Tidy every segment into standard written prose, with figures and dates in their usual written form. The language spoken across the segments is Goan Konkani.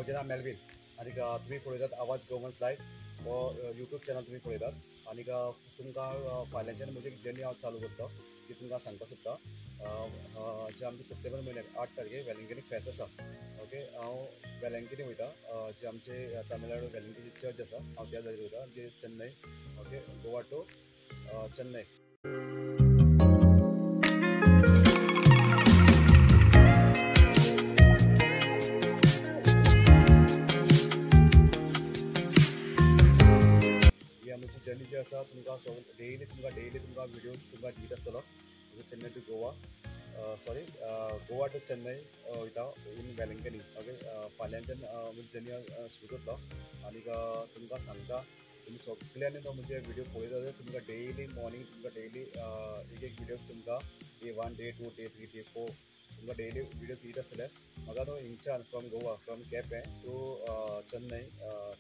म्हजें नांव मेलवीन आनी तुमी पळयतात आवाज गोवन्स लायव्ह हो यूट्यूब चॅनल तुमी पळयतात आनी तुमकां फाल्यांच्यान म्हजी जर्नी हांव चालू करता ती तुमकां सांगपाक सोदता. जे आमचे सप्टेंबर म्हयन्याक 8 तारखेक वेलंकनी फेस्त आसा. ओके, हांव वेलंकनी वयता, जे आमचे तामिळनाडू वेलंकनी चर्च आसा हांव त्या जाग्यार वयता, जे Chennai. Okay, Goa to Chennai. Journey जी आसा तुमकां डेली तुमकां व्हिडियोज तुमकां दीत आसतलो. Chennai to Goa, sorry Goa to Chennai वयता इन वेलंकनी. ओके, फाल्यांच्यान म्हजी जर्नी सुरू जातलो आनी तुमकां सांगता तुमी सगल्यांनी तो म्हजे व्हिडियो पळयता जाल्यार तुमकां डेली मॉर्निंग तुमकां डेली एक एक व्हिडियोज तुमकां day 1, day 2, day 3, day 4 तुमकां डेली व्हिडियोज येत आसतले. म्हाका न्हू हिंगच्यान from Goa, from Quepem to Chennai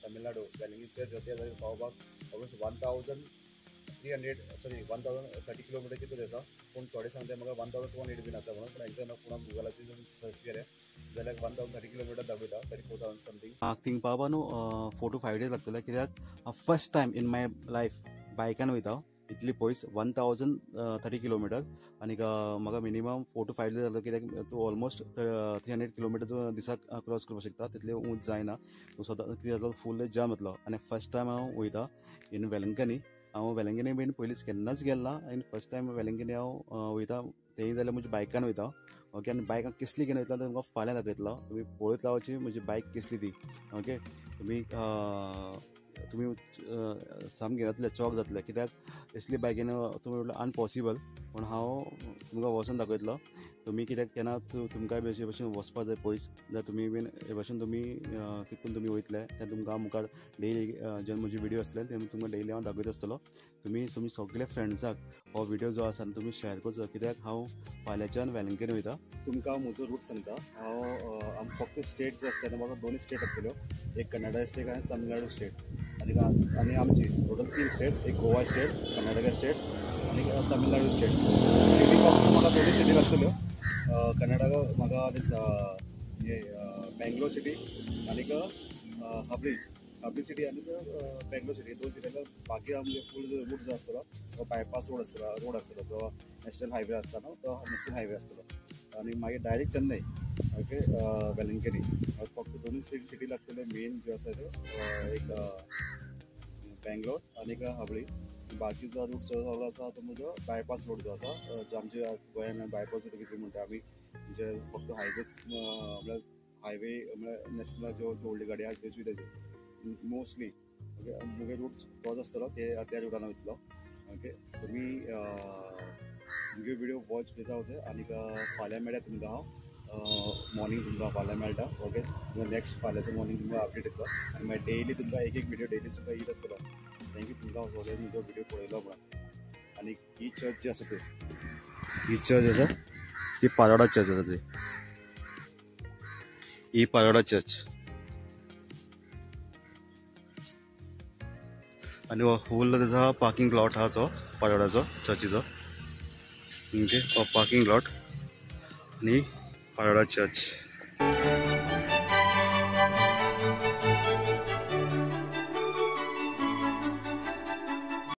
Tamil Nadu Velankanni church त्या जाग्यार पावपाक ऑलमोस्ट 1300 सॉरी 1030 किलोमिटर कितें आसा. पूण थोडे सांगता म्हाका 1200 बीन आसा म्हणून, पूण हांगच्यान पूण गुगलाचेर सर्च केलें जाल्यार 1030 किलोमिटर दाखयता, 34,000 समथींग. थिंग पावपा न्हू 4 to 5 days लागतले, कित्याक first time in my life बायकान वयता इतली पयस 1030 किलोमिटर आनी म्हाका मिनिमम 4 to 5 days जालो, कित्याक तूं ऑलमोस्ट 300 किलोमिटर दिसाक क्रॉस करपाक शकता, तितलें उंच जायना. तूं सदां कितें जातलो फूल जाम जातलो. आनी फर्स्ट टायम हांव वयता इन वेलंकनी. हांव वेलंकनी बीन पयलींच केन्नाच गेल ना आनी फर्स्ट टायम वेलंकनी हांव वयता, तेंय जाल्यार म्हज्या बायकान वयता. ओके, आनी बायकान कसली घेवन वयतलो तुमकां फाल्यां दाखयतलो, तुमी पळयत रावची म्हजी बायक कसली ती. ओके, तुमी तुमी सामकें जातले चॉक जातले, कित्याक असली बायकीन तुमी म्हणल्यार अनपॉसिबल. पूण हांव तुमकां वचून दाखयतलो तुमी, कित्याक केन्ना तुमकां बी अशे भशेन वचपा जाय पयस जाल्यार तुमी बीन हे भशेन तुमी कितून तुमी वयतले तें तुमकां मुखार डेली जेन्ना म्हजी व्हिडियो आसतले ते तुमकां डेली हांव दाखयत आसतलो. तुमी तुमी सगळे फ्रेंड्साक हो व्हिडियो जो आसा तुमी शेअर करचो, कित्याक हांव फाल्यांच्यान वेलंकनी वयता. तुमकां म्हजो रूट सांगता. हांव फक्त स्टेट जे आसता म्हाका 2 स्टेट आसतल्यो, एक कर्नाटका स्टेट आनी तमिळनाडू स्टेट, आनी आमची टोटल 3 स्टेट, एक गोवा स्टेट, कर्नाटका स्टेट आनी तमिळनाडू स्टेट. सिटी फक्त म्हाका 2 सिटी लागतल्यो. कर्नाटका म्हाका हे बेंगलोर सिटी आनी हबळी, हबळी सिटी आनी बेंगलोर सिटी, 2 सिटी. बाकी आमगे फूल रूट जो आसतलो तो बायपास रोड आसतलो, रोड आसतलो तो नॅशनल हायवे आसता न्हू, तो नॅशनल हायवे आसतलो आनी मागीर डायरेक्ट चेन्नय. ओके, वेलंकनी फक्त 2 सिटी लागतल्यो मेन ज्यो आसा त्यो, एक बेंगलोर आनी एक हबळी. बाकी जो रूट जो सगळो आसा तो म्हजो बायपास रोड जो आसा, जो आमच्या गोंयान बायपास रोड कितें म्हणटा आमी, म्हणजे फक्त हायवेच म्हळ्यार हायवे म्हळ्यार नॅशनल ज्यो व्हडल्यो गाडी आसा त्यो वयता मोस्टली. ओके, म्हगे रूट तोच आसतलो, ते त्या रुटान वयतलो. ओके, तुमी म्हगे व्हिडियो वॉच करता वता आनी फाल्यां मेळ्ळ्या तुमकां हांव मॉर्निंग तुमकां फाल्यां मेळटा. ओके, नेक्स्ट फाल्यांचो मॉर्निंग तुमकां अपडेट येतलो आनी मागीर डेली तुमकां एक एक व्हिडियो डेली तुमकां येत आसतलो. Thank you तुमकां सगळ्यांनी म्हजो व्हिडियो पळयलो म्हणून. आनी ही चर्च जी आसा ती, ही चर्च आसा ती पारोडा चर्च आसा ती, ही पारोडा चर्च. आनी हो फूल तेजो पार्किंग लॉट आहा तो पारोडाचो चर्चीचो. ओके, हो पार्किंग लॉट आनी पारोडा चर्च.